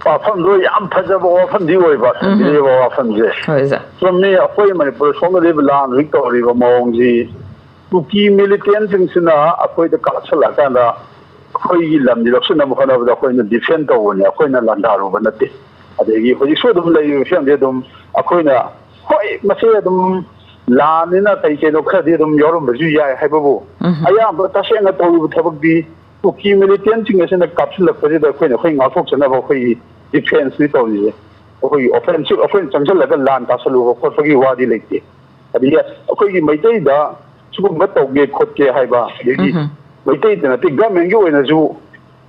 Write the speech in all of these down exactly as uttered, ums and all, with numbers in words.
ꯋꯥꯐꯝꯗꯣ ꯌꯥꯝ ꯐꯖꯕ ꯋꯥꯐꯝꯗꯤ ꯑꯣꯏꯕ, ꯊꯝꯕꯤꯔꯤꯕ ꯋꯥꯐꯝꯁꯦ꯫ ꯍꯣꯏ ꯑꯣꯖꯥ꯫ ꯆꯨꯝꯃꯤ, ꯑꯩꯈꯣꯏ ꯃꯅꯤꯄꯨꯔ ꯁꯣꯝꯗ ꯂꯩꯕ ꯂꯥꯟ ꯍꯧꯖꯤꯛ ꯇꯧꯔꯤꯕ ꯃꯑꯣꯡꯁꯤ ꯀꯨꯀꯤ ꯃꯤꯂꯤꯇꯦꯟꯁꯤꯡꯁꯤꯅ ꯑꯩꯈꯣꯏꯗ ꯀꯥꯞꯁꯤꯜꯂꯛꯑꯀꯥꯟꯗ ꯑꯩꯈꯣꯏꯒꯤ ꯂꯝꯁꯤ ꯂꯧꯁꯤꯟꯅꯕ ꯍꯣꯠꯅꯕꯗ ꯑꯩꯈꯣꯏꯅ ꯗꯤꯐꯦꯟ ꯇꯧꯕꯅꯦ, ꯑꯩꯈꯣꯏꯅ ꯂꯥꯟꯗꯥꯔꯨꯕ ꯅꯠꯇꯦ꯫ ꯑꯗꯒꯤ ꯍꯧꯖꯤꯛꯁꯨ ꯑꯗꯨꯝ ꯂꯩꯔꯤꯕ ꯐꯤꯕꯝꯁꯦ ꯑꯗꯨꯝ ꯑꯩꯈꯣꯏꯅ, ꯍꯣꯏ, ꯃꯁꯤ ꯑꯗꯨꯝ ꯂꯥꯟꯅꯤꯅ ꯀꯩ ꯀꯩꯅꯣ ꯈꯔꯗꯤ ꯑꯗꯨꯝ ꯌꯥꯎꯔꯝꯕꯁꯨ ꯌꯥꯏ ꯍꯥꯏꯕꯕꯨ, ꯎꯝ꯫ ꯑꯌꯥꯝꯕ ꯇꯁꯦꯡꯅ ꯇꯧꯔꯤꯕ ꯊꯕꯛꯇꯤ ꯀꯨꯀꯤ ꯃꯤꯂꯤꯇꯦꯟꯁꯤꯡ ꯑꯁꯤꯅ ꯀꯥꯞꯁꯤꯜꯂꯛꯄꯁꯤꯗ ꯑꯩꯈꯣꯏꯅ ꯑꯩꯈꯣꯏ ꯉꯥꯛꯊꯣꯛꯆꯅꯕ ꯑꯩꯈꯣꯏꯒꯤ ꯗꯤꯐꯦꯟꯁꯅꯤ ꯇꯧꯔꯤꯁꯦ꯫ ꯑꯩꯈꯣꯏꯒꯤ ꯑꯣꯐꯦꯟꯁꯤꯞ ꯑꯩꯈꯣꯏꯅ ꯆꯪꯁꯤꯜꯂꯒ ꯂꯥꯟ ꯇꯥꯁꯜꯂꯨꯕ ꯈꯣꯠꯄꯒꯤ ꯋꯥꯗꯤ ꯂꯩꯇꯦ꯫ ꯑꯗꯒꯤ ꯑꯩꯈꯣꯏꯒꯤ ꯃꯩꯇꯩꯗ ꯁꯤꯒꯨꯝꯕ ꯇꯧꯒꯦ ꯈꯣꯠꯀꯦ ꯍꯥꯏꯕ, ꯑꯗꯒꯤ ꯎꯝ꯫ ꯃꯩꯇꯩꯗ ꯅꯠꯇꯦ, ꯒꯃꯦꯟꯒꯤ ꯑꯣꯏꯅꯁꯨ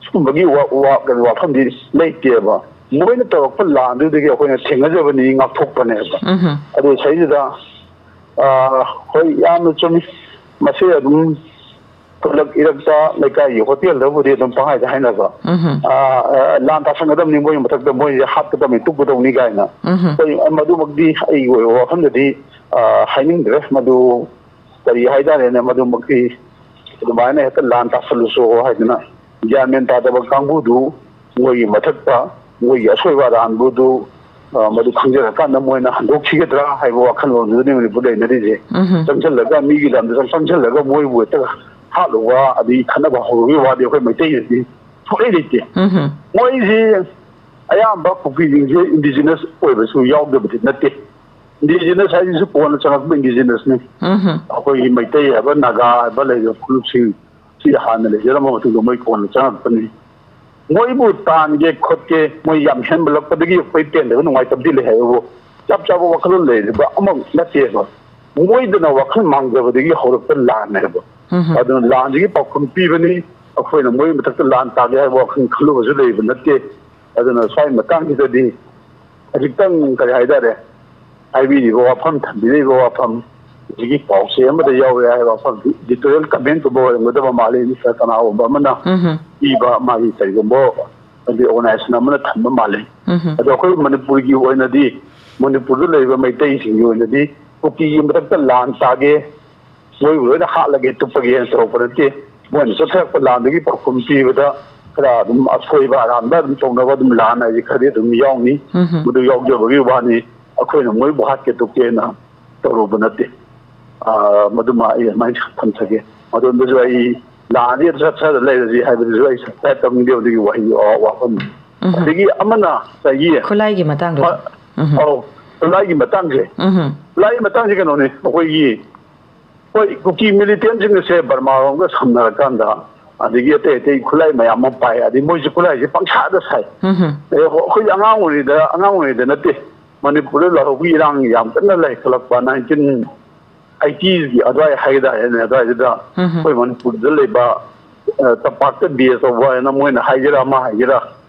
ꯁꯤꯒꯨꯝꯕꯒꯤ ꯋꯥ-, ꯋꯥ-, ꯀꯩꯅꯣ, ꯋꯥꯐꯝꯗꯤ ꯂꯩꯇꯦꯕ꯫ ꯃꯣꯏꯅ ꯇꯧꯔꯛꯄ ꯂꯥꯟꯗꯨꯗꯒꯤ ꯑꯩꯈꯣꯏꯅ ꯊꯦꯡꯅꯖꯕꯅꯤ, ꯉꯥꯛꯊꯣꯛꯄꯅꯦꯕ꯫ ꯎꯝ꯫ ꯑꯗꯨ ꯁꯤꯗꯩꯁꯤꯗ, ꯑꯥ, ꯍꯣꯏ, ꯌꯥꯝꯅ ꯆꯨꯝꯃꯤ꯫ ꯃꯁꯤ ꯑꯗꯨꯝ ꯈꯨꯜꯂꯛ ꯏꯔꯛꯇ ꯂꯩꯀꯥꯏꯒꯤ ꯍꯣꯇꯦꯜꯗꯕꯨꯗꯤ ꯑꯗꯨꯝ ꯄꯪꯍꯥꯏꯗ ꯍꯥꯏꯅꯕ꯫ ꯎꯝ꯫ ꯑꯥ, ꯑꯥ, ꯂꯥꯟ ꯇꯥꯁꯟꯒꯗꯕꯅꯤ, ꯃꯣꯏ ꯃꯊꯛꯇ ꯃꯣꯏꯁꯦ ꯍꯥꯠꯀꯗꯕꯅꯤ, ꯇꯨꯞꯀꯗꯧꯅꯤ ꯀꯥꯏꯅ꯫ ꯎꯝ꯫ ꯍꯣꯏ, ꯃꯗꯨꯃꯛꯇꯤ ꯑꯩꯒꯤ ꯑꯣꯏꯕ ꯋꯥꯐꯝꯗꯗꯤ, ꯑꯥ, ꯍꯥꯏꯅꯤꯡꯗ꯭ꯔꯦ꯫ ꯃꯗꯨ ꯀꯔꯤ ꯍꯥꯏꯇꯥꯔꯦꯅꯦ, ꯃꯗꯨꯃꯛꯇꯤ ꯑꯗꯨꯃꯥꯏꯅ ꯍꯦꯛꯇ ꯂꯥꯟ ꯇꯥꯁꯜꯂꯨꯁꯨ ꯍꯥꯏꯗꯅ ꯒ꯭ꯌꯥꯟ ꯃꯦꯟ ꯇꯥꯗꯕ ꯀꯥꯡꯕꯨꯗꯨ ꯃꯣꯏꯒꯤ ꯃꯊꯛꯇ ꯃꯣꯏꯒꯤ ꯑꯁꯣꯏꯕ ꯑꯔꯥꯟꯕꯗꯨ, ꯑ, ꯃꯗꯨ ꯈꯪꯖꯔꯀꯥꯟꯗ ꯃꯣꯏꯅ ꯍꯟꯗꯣꯛꯈꯤꯒꯗ꯭ꯔꯥ ꯍꯥꯏꯕ ꯋꯥꯈꯜꯂꯣꯟꯗꯨꯗꯅꯤ ꯃꯅꯤꯄꯨꯔ ꯂꯩꯅꯔꯤꯁꯦ꯫ ꯎꯝ꯫ ꯆꯪꯁꯜꯂꯒ ꯃꯤꯒꯤ ꯂꯝꯗ ꯆꯪꯁꯜꯂꯒ ꯃꯣꯏꯕꯨ ꯍꯦꯛꯇ ꯍꯥꯠꯂꯨꯕ ꯑꯗꯒꯤ ꯈꯠꯅꯕ ꯍꯧꯕꯒꯤ ꯋꯥꯗꯤ ꯑꯩꯈꯣꯏ ꯃꯩꯇꯩꯗꯗꯤ ꯁꯨꯡꯂꯩ ꯂꯩꯇꯦ꯫ ꯎꯝ꯫ ꯃꯣꯏꯁꯤ ꯑꯌꯥꯝꯕ ꯀꯨꯀꯤꯁꯤꯡꯁꯦ ꯏꯟꯗꯤꯖꯤꯅꯁ ꯑꯣꯏꯕꯁꯨ ꯌꯥꯎꯗꯕꯗꯤ ꯅꯠꯇꯦ꯫ ꯏꯟꯗꯤꯖꯤꯅꯁ ꯍꯥꯏꯁꯤꯁꯨ ꯀꯣꯟꯅ ꯆꯪꯉꯛꯄ ꯏꯟꯗꯤꯖꯤꯅꯁꯅꯤ꯫ ꯎꯝ꯫ ꯑꯩꯈꯣꯏꯒꯤ ꯃꯩꯇꯩ ꯍꯥꯏꯕ, ꯅꯥꯒꯥ ꯍꯥꯏꯕ ꯂꯩꯔꯤꯕ ꯐꯨꯔꯨꯞꯁꯤꯡ ꯁꯤ ꯍꯥꯟꯅ ꯂꯩꯖꯔꯝꯕ ꯃꯇꯨꯡꯗ ꯃꯣꯏ ꯀꯣꯟꯅ ꯆꯪꯉꯛꯄꯅꯤ꯫ ꯃꯣꯏꯕꯨ ꯇꯥꯟꯒꯦ ꯈꯣꯠꯀꯦ, ꯃꯣꯏ ꯌꯥꯝ ꯍꯦꯟꯕꯂꯛꯄꯗꯒꯤ ꯑꯩꯈꯣꯏ ꯄꯦꯟꯗꯕ ꯅꯨꯡꯉꯥꯏꯇꯕꯗꯤ ꯂꯩ ꯍꯥꯏꯕꯕꯨ ꯆꯞ ꯆꯥꯕ ꯋꯥꯈꯜꯂꯣꯟ ꯂꯩꯔꯤꯕ ꯑꯃ ꯅꯠꯇꯦꯕ꯫ ꯃꯣꯏꯗꯅ ꯋꯥꯈꯜ ꯃꯥꯡꯖꯕꯗꯒꯤ ꯍꯧꯔꯛꯄ ꯂꯥꯟꯅꯦꯕ꯫ ꯎꯝ꯫ ꯑꯗꯨꯅ ꯂꯥꯟꯁꯤꯒꯤ ꯄꯥꯎꯈꯨꯝ ꯄꯤꯕꯅꯤ꯫ ꯑꯩꯈꯣꯏꯅ ꯃꯣꯏ ꯃꯊꯛꯇ ꯂꯥꯟ ꯇꯥꯒꯦ ꯍꯥꯏꯕ ꯋꯥꯈꯜ ꯈꯜꯂꯨꯕꯁꯨ ꯂꯩꯕ ꯅꯠꯇꯦ꯫ ꯑꯗꯨꯅ ꯁ꯭ꯋꯥꯏ ꯃꯇꯥꯡꯁꯤꯗꯗꯤ ꯍꯧꯖꯤꯛꯇꯪ ꯀꯔꯤ ꯍꯥꯏꯇꯥꯔꯦ, ꯍꯥꯏꯕꯤꯔꯤꯕ ꯋꯥꯐꯝ, ꯊꯝꯕꯤꯔꯤꯕ ꯋꯥꯐꯝ, ꯍꯧꯖꯤꯛꯀꯤ ꯄꯥꯎꯆꯦ ꯑꯃꯗ ꯌꯥꯎꯔꯦ ꯍꯥꯏꯕ ꯋꯥꯐꯝ, ꯏꯗꯤꯇꯣꯔꯤꯌꯦꯜ ꯀꯃꯦꯟꯠꯀꯨꯝꯕ ꯑꯣꯏꯔꯝꯒꯗꯕ ꯃꯥꯜꯂꯤ, ꯅꯠꯇ꯭ꯔꯒ ꯀꯅꯥꯒꯨꯝꯕ ꯑꯃꯅ ꯎꯝ꯫ ꯄꯤꯕ ꯃꯥꯒꯤ ꯀꯔꯤꯒꯨꯝꯕ ꯍꯥꯏꯗꯤ ꯑꯣꯔꯒꯅꯥꯏꯖꯦꯁꯟ ꯑꯃꯅ ꯊꯝꯕ ꯃꯥꯜꯂꯤ꯫ ꯎꯝ꯫ ꯑꯗꯣ ꯑꯩꯈꯣꯏ ꯃꯅꯤꯄꯨꯔꯒꯤ ꯑꯣꯏꯅꯗꯤ, ꯃꯅꯤꯄꯨꯔꯗ ꯂꯩꯔꯤꯕ ꯃꯩꯇꯩꯁꯤꯡꯒꯤ ꯑꯣꯏꯅꯗꯤ ꯀꯨꯀꯤꯒꯤ ꯃꯊꯛꯇ ꯂꯥꯟ ꯇꯥꯒꯦ, ꯃꯣꯏꯕꯨ ꯂꯣꯏꯅ ꯍꯥꯠꯂꯒꯦ, ꯇꯨꯞꯄꯒꯦꯅ ꯇꯧꯔꯛꯄ ꯅꯠꯇꯦ꯫ ꯃꯣꯏꯅ ꯆꯠꯊꯔꯛꯄ ꯂꯥꯟꯗꯨꯒꯤ ꯄꯥꯎꯈꯨꯝ ꯄꯤꯕꯗ ꯈꯔ ꯑꯗꯨꯝ ꯑꯁꯣꯏꯕ ꯑꯔꯥꯟꯕ ꯑꯗꯨꯝ ꯇꯧꯅꯕ ꯑꯗꯨꯝ ꯂꯥꯟ ꯍꯥꯏꯁꯦ ꯈꯔꯗꯤ ꯑꯗꯨꯝ ꯌꯥꯎꯅꯤ꯫ ꯎꯝꯍꯨꯝ꯫ ꯃꯗꯨ ꯌꯥꯎꯖꯕꯒꯤ ꯋꯥꯅꯤ, ꯑꯩꯈꯣꯏꯅ ꯃꯣꯏꯕꯨ ꯍꯥꯠꯀꯦ ꯇꯨꯞꯀꯦꯅ ꯇꯧꯔꯨꯕ ꯅꯠꯇꯦ꯫ ꯑ, ꯃꯗꯨꯃ ꯑꯩ ꯑꯗꯨꯃꯥꯏꯅ ꯊꯝꯖꯒꯦ꯫ ꯑꯗꯣꯝꯗꯁꯨ ꯑꯩ ꯂꯥꯟꯁꯦ ꯆꯠꯊꯔ ꯂꯩꯔꯁꯤ ꯍꯥꯏꯕꯗꯨꯁꯨ ꯑꯩ ꯁꯨꯛꯇꯥ ꯇꯧꯅꯤꯡꯗꯦ꯫ ꯑꯗꯨꯒꯤ ꯋꯥꯍꯩ, ꯑ, ꯋꯥꯐꯝꯅꯤ꯫ ꯎꯝꯍꯨꯝ꯫ ꯑꯗꯒꯤ ꯑꯃꯅ ꯉꯁꯥꯏꯒꯤ ꯈꯨꯠꯂꯥꯏꯒꯤ ꯃꯇꯥꯡꯗꯨꯗ꯫ ꯍꯣꯏ, ꯎꯝꯍꯨꯝ꯫ ꯑꯧ, ꯈꯨꯠꯂꯥꯏꯒꯤ ꯃꯇꯥꯡꯁꯦ꯫ ꯎꯝꯍꯨꯝ꯫ ꯈꯨꯠꯂꯥꯏꯒꯤ ꯃꯇꯥꯡꯁꯦ ꯀꯩꯅꯣꯅꯤ, ꯑꯩꯈꯣꯏꯒꯤ, ꯍꯣꯏ, ꯀꯨꯀꯤ ꯃꯤꯂꯤꯇꯦꯟꯁꯤꯡ ꯑꯁꯦ ꯕꯔꯃꯥꯔꯣꯝꯒ ꯁꯝꯅꯔꯀꯥꯟꯗ, ꯑꯗꯒꯤ ꯑꯇꯩ ꯑꯇꯩ ꯈꯨꯠꯂꯥꯏ ꯃꯌꯥꯝ ꯑꯃ ꯄꯥꯏ, ꯑꯗꯩ ꯃꯣꯏꯁꯦ ꯈꯨꯠꯂꯥꯏꯁꯦ ꯄꯪꯁꯥꯗ ꯁꯥꯏ꯫ ꯎꯝꯍꯨꯝ꯫ ꯑꯦ, ꯑꯩꯈꯣꯏ ꯑꯉꯥꯡ ꯑꯣꯏꯔꯤꯉꯩꯗ, ꯑꯉꯥꯡ ꯑꯣꯏꯔꯤꯉꯩꯗ ꯅꯠꯇꯦ, ꯃꯅꯤꯄꯨꯔꯗ ꯂꯥꯜꯍꯧꯕꯒꯤ ꯏꯔꯥꯡ ꯌꯥꯝ ꯀꯟꯅ ꯂꯩꯈꯠꯂꯛꯄ ꯅꯥꯏꯟꯇꯤꯟ ꯑꯩꯇꯤꯒꯤ ꯑꯗꯨꯋꯥꯏ ꯍꯥꯏꯒꯗ꯭ꯔꯥꯅꯦ, ꯑꯗꯨꯋꯥꯏꯗꯨꯗ ꯎꯝꯍꯨꯝ꯫ ꯑꯩꯈꯣꯏ ꯃꯅꯤꯄꯨꯔꯗ ꯂꯩꯕ, ꯑ, ꯇꯝꯄꯥꯛꯇ ꯕꯦꯁ ꯇꯧꯕ ꯍꯥꯏꯅ ꯃꯣꯏꯅ ꯍꯥꯏꯒꯦꯔꯥ ꯑꯃ ꯍꯥꯏꯒꯦꯔꯥ,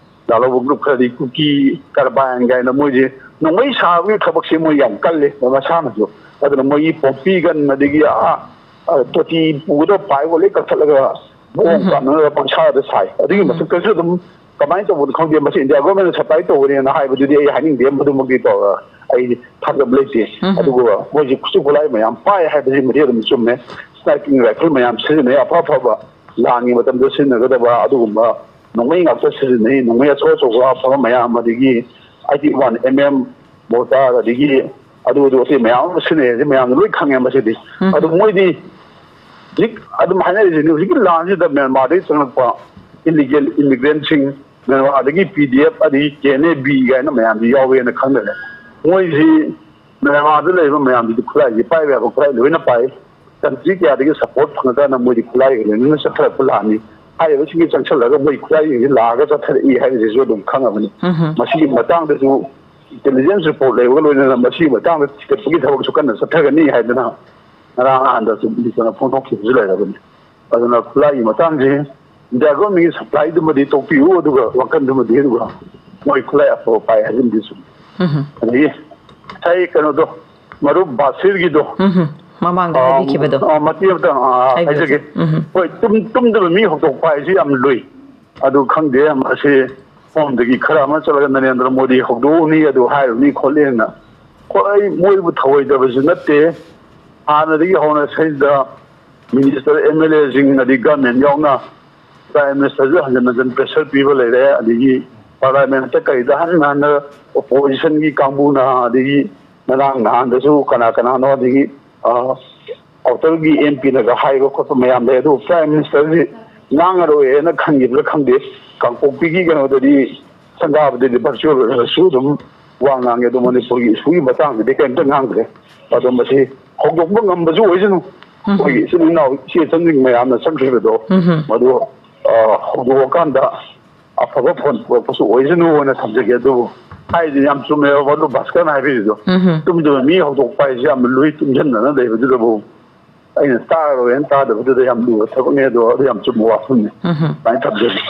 ꯂꯥꯜꯍꯧꯕ ꯒ꯭ꯔꯨꯞ ꯈꯔꯗꯤ ꯀꯨꯀꯤ ꯀꯔꯕꯥꯏꯟ ꯀꯥꯏꯅ ꯃꯣꯏꯁꯦ ꯅꯣꯡꯃꯩ ꯁꯥꯕꯒꯤ ꯊꯕꯛꯁꯦ ꯃꯣꯏ ꯌꯥꯝ ꯀꯜꯂꯦ ꯃꯁꯥꯅꯁꯨ꯫ ꯑꯗꯨꯅ ꯃꯣꯏꯒꯤ ꯄꯣꯝꯄꯤ ꯒꯟ ꯑꯗꯒꯤ ꯑꯥ, ꯑ, ꯇꯣꯇꯤ ꯄꯨꯒꯗꯕ ꯄꯥꯏꯞ ꯂꯣꯏ ꯀꯛꯊꯠꯂꯒ ꯃꯑꯣꯡ ꯎꯝꯍꯨꯝ꯫ ꯇꯥꯅꯔꯒ ꯄꯪꯁꯥꯗ ꯁꯥꯏ꯫ ꯑꯗꯨꯒꯤ ꯎꯝꯍꯨꯝ꯫ ꯃꯊꯛꯇꯁꯨ ꯑꯗꯨꯝ ꯀꯃꯥꯏꯅ ꯇꯧꯕꯅꯣ ꯈꯪꯗꯦ, ꯃꯁꯤ ꯏꯟꯗꯤꯌꯥ ꯒꯣꯔꯃꯦꯟꯅ ꯁꯄ꯭ꯂꯥꯏ ꯇꯧꯕꯅꯦꯅ ꯍꯥꯏꯕꯗꯨꯗꯤ ꯑꯩ ꯍꯥꯏꯅꯤꯡꯗꯦ, ꯃꯗꯨꯃꯛꯇꯤ ꯇꯧꯔ ꯑꯩ ꯊꯥꯖꯕ ꯂꯩꯇꯦ꯫ ꯎꯝꯍꯨꯝ꯫ ꯑꯗꯨꯒ ꯃꯣꯏꯁꯤ ꯈꯨꯠꯁꯨ ꯈꯨꯠꯂꯥꯏ ꯃꯌꯥꯝ ꯄꯥꯏ ꯍꯥꯏꯕꯁꯤꯃꯗꯤ ꯑꯗꯨꯝ ꯆꯨꯝꯃꯦ꯫ ꯁ꯭ꯅꯥꯏꯄꯤꯡ ꯔꯥꯏꯐꯜ ꯃꯌꯥꯝ ꯁꯤꯖꯤꯟꯅꯩ, ꯑꯐ ꯑꯐꯕ ꯂꯥꯟꯒꯤ ꯃꯇꯝꯗ ꯁꯤꯖꯤꯟꯅꯒꯗꯕ ꯑꯗꯨꯒꯨꯝꯕ ꯅꯣꯡꯃꯩ ꯉꯥꯛꯇ ꯁꯤꯖꯤꯟꯅꯩ꯫ ꯅꯣꯡꯃꯩ ꯑꯆꯧ ꯑꯆꯧꯕ ꯑꯐꯕ ꯃꯌꯥꯝ, ꯑꯗꯒꯤ ꯑꯥꯏꯇꯤ ꯋꯥꯟ ꯑꯦꯝ ꯑꯦꯝ ꯃꯣꯔꯇꯥꯔ, ꯑꯗꯒꯤ ꯑꯗꯨ ꯑꯗꯨ ꯑꯇꯩ ꯃꯌꯥꯝ ꯑꯃ ꯁꯤꯖꯤꯟꯅꯩ ꯍꯥꯏꯁꯦ ꯃꯌꯥꯝꯅ ꯂꯣꯏ ꯈꯪꯉꯦ꯫ ꯃꯁꯤꯗꯤ ꯎꯝ꯫ ꯑꯗꯨ ꯃꯣꯏꯗꯤ ꯍꯧꯖꯤꯛ ꯑꯗꯨꯝ ꯍꯥꯏꯅꯔꯤꯁꯤꯅꯤ, ꯍꯧꯖꯤꯛꯀꯤ ꯂꯥꯟꯁꯤꯗ ꯃ꯭ꯌꯥꯟꯃꯥꯔꯗꯒꯤ ꯆꯪꯂꯛꯄ ꯏꯂꯤꯒꯦꯜ ꯏꯃꯤꯒ꯭ꯔꯦꯟꯁꯤꯡ, ꯃ꯭ꯌꯥꯟꯃꯥꯔꯗꯒꯤ ꯄꯤ ꯗꯤ ꯑꯦꯐ, ꯑꯗꯒꯤ ꯀꯦ ꯑꯦꯟ ꯑꯦ ꯕꯤ ꯀꯥꯏꯅ ꯃꯌꯥꯝꯁꯤ ꯌꯥꯎꯋꯦꯅ ꯈꯪꯅꯔꯦ꯫ ꯃꯣꯏꯁꯤ ꯃ꯭ꯌꯥꯟꯃꯥꯔꯗ ꯂꯩꯔꯤꯕ ꯃꯌꯥꯝꯁꯤꯗꯤ ꯈꯨꯠꯂꯥꯏꯁꯤ ꯄꯥꯏꯕ ꯌꯥꯕ ꯈꯨꯠꯂꯥꯏ ꯂꯣꯏꯅ ꯄꯥꯏ꯫ ꯀꯟꯇ꯭ꯔꯤ ꯀꯌꯥꯗꯒꯤ ꯁꯄꯣꯔꯠ ꯐꯪꯉꯀꯥꯟꯗ ꯃꯣꯏꯗꯤ ꯈꯨꯠꯂꯥꯏꯒ ꯂꯣꯏꯅꯅ ꯆꯠꯊꯔꯛꯄ ꯂꯥꯟꯅꯤ꯫ ꯍꯥꯏꯔꯤꯕꯁꯤꯡꯒꯤ ꯆꯪꯁꯜꯂꯒ ꯃꯣꯏ ꯈꯨꯠꯂꯥꯏꯁꯤꯡꯁꯤ ꯂꯥꯛꯑꯒ ꯆꯠꯊꯔꯛꯏ ꯍꯥꯏꯕꯁꯤꯁꯨ ꯑꯗꯨꯝ ꯈꯪꯉꯕꯅꯤ꯫ ꯎꯝꯍꯨꯝ꯫ ꯃꯁꯤꯒꯤ ꯃꯇꯥꯡꯗꯁꯨ ꯏꯟꯇꯦꯂꯤꯖꯦꯟꯁ ꯔꯤꯄꯣꯔꯠ ꯂꯩꯕꯒ ꯂꯣꯏꯅꯅ ꯃꯁꯤꯒꯤ ꯃꯇꯥꯡꯗ ꯊꯤꯒꯠꯄꯒꯤ ꯊꯕꯛꯁꯨ ꯀꯟꯅ ꯆꯠꯊꯒꯅꯤ ꯍꯥꯏꯗꯅ ꯉꯔꯥꯡ ꯅꯍꯥꯟꯗꯁꯨ ꯃꯤꯅꯤꯁꯇꯔꯅ ꯐꯣꯡꯗꯣꯛꯈꯤꯕꯁꯨ ꯂꯩꯔꯕꯅꯤ꯫ ꯑꯗꯨꯅ ꯈꯨꯠꯂꯥꯏꯒꯤ ꯃꯇꯥꯡꯁꯦ ꯏꯟꯗꯤꯌꯥ ꯒꯣꯔꯃꯦꯟꯒꯤ ꯁꯄ꯭ꯂꯥꯏꯗꯨꯃꯗꯤ ꯇꯣꯛꯄꯤꯌꯨ, ꯑꯗꯨꯒ ꯋꯥꯈꯜꯗꯨꯃꯗꯤ, ꯑꯗꯨꯒ ꯃꯣꯏ ꯈꯨꯠꯂꯥꯏ ꯑꯐꯕ ꯄꯥꯏ ꯍꯥꯏꯕꯗꯤ ꯆꯨꯝꯃꯤ꯫ ꯎꯝꯍꯨꯝ꯫ ꯑꯗꯒꯤ ꯉꯁꯥꯏ ꯀꯩꯅꯣꯗꯣ, ꯃꯔꯨꯞ ꯕꯥꯁꯤꯔꯒꯤꯗꯣ, ꯎꯝꯍꯨꯝ꯫ ꯃꯃꯥꯡꯗ ꯑ, ꯍꯥꯏꯕꯤꯈꯤꯕꯗꯣ꯫ ꯑ, ꯃꯇꯦꯛ ꯑꯃꯇꯪ, ꯑ, ꯍꯥꯏꯕꯤꯌꯨ꯫ ꯍꯥꯏꯖꯒꯦ꯫ ꯎꯝꯍꯨꯝ꯫ ꯍꯣꯏ, ꯇꯨꯝ-, ꯇꯨꯝꯗꯕ ꯃꯤ ꯍꯧꯗꯣꯛꯄ ꯍꯥꯏꯁꯤ ꯌꯥꯝ ꯂꯨꯏ꯫ ꯑꯗꯨ ꯈꯪꯗꯦ, ꯃꯁꯤ ꯁꯣꯝꯗꯒꯤ ꯈꯔ ꯑꯃ ꯆꯠꯂꯒ ꯅꯔꯦꯟꯗ꯭ꯔ ꯃꯣꯗꯤ ꯍꯧꯗꯣꯛꯎꯅꯤ, ꯑꯗꯨ ꯍꯥꯏꯔꯨꯅꯤ ꯈꯣꯠꯂꯦꯅ꯫ ꯍꯣꯏ, ꯃꯣꯏꯕꯨ ꯊꯧꯑꯣꯏꯗꯕꯁꯨ ꯅꯠꯇꯦ꯫ ꯍꯥꯟꯅꯗꯒꯤ ꯍꯧꯅ ꯁꯤꯗ ꯃꯤꯅꯤꯁꯇꯔ, ꯑꯦꯝ ꯑꯦꯜ ꯑꯦꯁꯤꯡ, ꯑꯗꯩ ꯒꯃꯦꯟ ꯌꯥꯎꯅ ꯄ꯭ꯔꯥꯏꯝ ꯃꯤꯅꯤꯁꯇꯔꯁꯨ ꯍꯟꯖꯤꯟ ꯍꯟꯖꯤꯟ ꯄ꯭ꯔꯦꯁꯔ ꯄꯤꯕ ꯂꯩꯔꯦ, ꯑꯗꯒꯤ ꯄꯥꯔꯂꯥꯃꯦꯟꯠꯇ ꯀꯩꯗ ꯍꯟꯅ ꯍꯟꯅ ꯑꯣꯄꯣꯖꯤꯁꯟꯒꯤ ꯀꯥꯡꯕꯨꯅ, ꯑꯗꯒꯤ ꯉꯔꯥꯡ ꯅꯍꯥꯟꯗꯁꯨ ꯀꯅꯥ ꯀꯅꯥꯅꯣ, ꯑꯗꯒꯤ ꯑꯥꯎꯇꯔꯒꯤ ꯑꯦꯝ ꯄꯤꯅꯒ ꯍꯥꯏꯕ ꯈꯣꯠꯄ ꯃꯌꯥꯝ ꯂꯩ꯫ ꯑꯗꯨꯕꯨ ꯄ꯭ꯔꯥꯏꯝ ꯃꯤꯅꯤꯁꯇꯔꯁꯤ ꯉꯥꯡꯉꯔꯣꯏꯅ ꯈꯟꯈꯤꯕ꯭ꯔꯥ ꯈꯪꯗꯦ꯫ ꯀꯥꯡꯄꯣꯛꯄꯤꯒꯤ ꯀꯩꯅꯣꯗꯗꯤ, ꯁꯪꯒꯥꯕꯗꯗꯤ ꯚꯔꯆꯨꯋꯦꯜ ꯑꯣꯏꯔꯒꯁꯨ ꯑꯗꯨꯝ ꯋꯥ ꯉꯥꯡꯉꯦ꯫ ꯑꯗꯣ ꯃꯅꯤꯄꯨꯔꯒꯤ ꯏꯁꯨꯒꯤ ꯃꯇꯥꯡꯗꯗꯤ ꯀꯔꯤꯝꯇ ꯉꯥꯡꯗ꯭ꯔꯦ꯫ ꯑꯗꯣ ꯃꯁꯤ ꯍꯧꯗꯣꯛꯄ ꯉꯝꯕꯁꯨ ꯑꯣꯏꯁꯅꯨ꯫ ꯑꯩꯈꯣꯏꯒꯤ ꯏꯆꯤꯟ ꯏꯅꯥꯎ ꯏꯆꯦ ꯏꯆꯟꯁꯤꯡ ꯃꯌꯥꯝꯅ ꯆꯠꯈ꯭ꯔꯤꯕꯗꯣ, ꯃꯗꯨ ꯑ, ꯍꯧꯗꯣꯛꯑꯀꯥꯟꯗ ꯑꯐꯕ ꯐꯣꯟ ꯄꯨꯔꯛꯄꯁꯨ ꯑꯣꯏꯁꯅꯨꯅ ꯊꯝꯖꯒꯦ꯫ ꯑꯗꯨꯕꯨ ꯍꯥꯏꯗꯤ ꯌꯥꯝ ꯆꯨꯝꯃꯦꯕ ꯃꯗꯨ ꯚꯥꯁꯀꯔꯅ ꯍꯥꯏꯕꯤꯔꯤꯗꯣ꯫ ꯇꯨꯝꯗꯕ ꯃꯤ ꯍꯧꯗꯣꯛꯄ ꯍꯥꯏꯁꯦ ꯌꯥꯝ ꯂꯨꯏ, ꯇꯨꯝꯁꯤꯟꯗꯅ ꯂꯩꯕꯗꯨꯗꯕꯨ꯫ ꯑꯩꯅ ꯇꯥꯔꯔꯣꯏꯅ ꯇꯥꯗꯕꯗꯨꯗ ꯌꯥꯝ ꯂꯨꯕ ꯊꯕꯛꯅꯦ꯫ ꯑꯗꯣ ꯑꯗꯨ ꯌꯥꯝ ꯆꯨꯝꯕ ꯋꯥꯐꯝꯅꯤ꯫ ꯑꯗꯨꯃꯥꯏꯅ ꯊꯝꯖꯒꯦ꯫